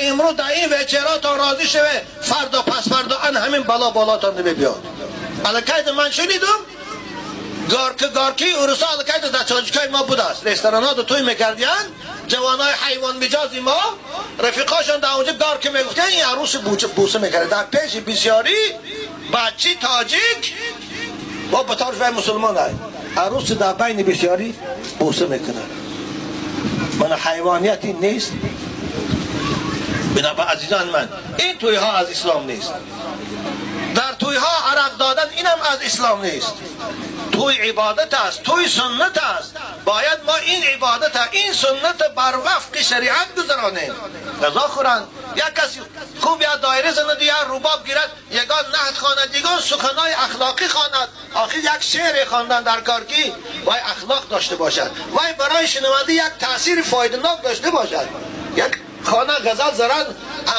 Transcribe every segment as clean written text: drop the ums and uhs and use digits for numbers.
امروز در این وچراتان راضی شوه، فردا پس فردا ان همین بلا بالاتان بیاد. الکاید من شنیدم گارکی اروسا الکاید در تاجیکای ما بوده است. رستوران ها توی میکردین، جوانای حیوان مجازی ما رفیقاشان در اونجا گارک میگفتن، این عروس بوسه میکرد در پیش بسیاری بچی تاجیک با بطارش و مسلمان های عروس در بین بسیاری بوسه میکنه. من حیوانیتی نیست. بنابر عزیزان من، این توی ها از اسلام نیست. در توی ها عرق دادن اینم از اسلام نیست. توی عبادت است، توی سنت است. باید ما این عبادت، این سنت بر وفق شریعت گذرانیم. غذا خورند، یک کسی خوب یا دایره زند یا رباب گیرد، یگان نهد خواند، یگان سخنای اخلاقی خواند. آخر یک شعر خواندن در کار کی وای اخلاق داشته باشد، وای برای شنونده یک تاثیر فایده‌ناک داشته باشد. یک خانه غزل زرند،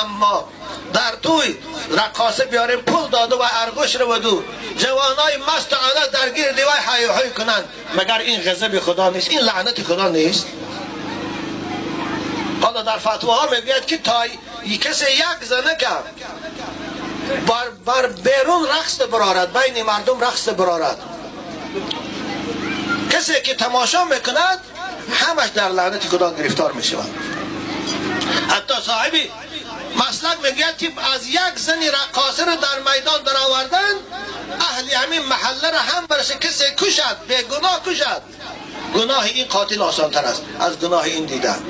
اما در توی رقاصه بیاریم پول داده و ارگوش رو بدو جوانای مست و آنها درگیر دیوای های های کنند، مگر این غضب خدا نیست؟ این لعنت خدا نیست؟ حالا در فتواها میگوید که تا کسی یک زنه که بر بیرون رقص برارد، بین مردم رقص برارد، کسی که تماشا میکند همش در لعنت خدا گرفتار میشود. حتی صاحبی مسلک میگوید که از یک زنی رقاصه رو در میدان در آوردن، اهل همین محله را هم برش کسی کشد، به گناه کشد، گناه این قاتل آسان تر است از گناه این دیدن.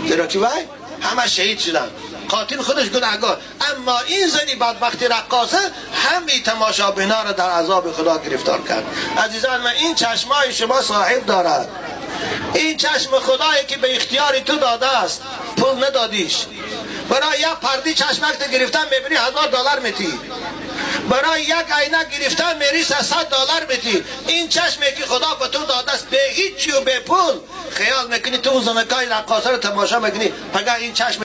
زیرا که وای همه شهید شدن، قاتل خودش گناهگار، اما این زنی بدبختی رقاصه همین تماشابینا را در عذاب خدا گرفتار کرد. عزیزان من، این چشمای شما صاحب دارد. این چشم خدایی که به اختیار تو داده است، پول ندادیش. برای یک پردی چشمک گرفتن میبینی $1000 میتی، برای یک عینک گرفتن میری $100 میتی. این چشمی که خدا به تو داده است به هیچی و به پول خیال میکنی تو اون زنکای رقاصه رو تماشا میکنی، پگه این چشم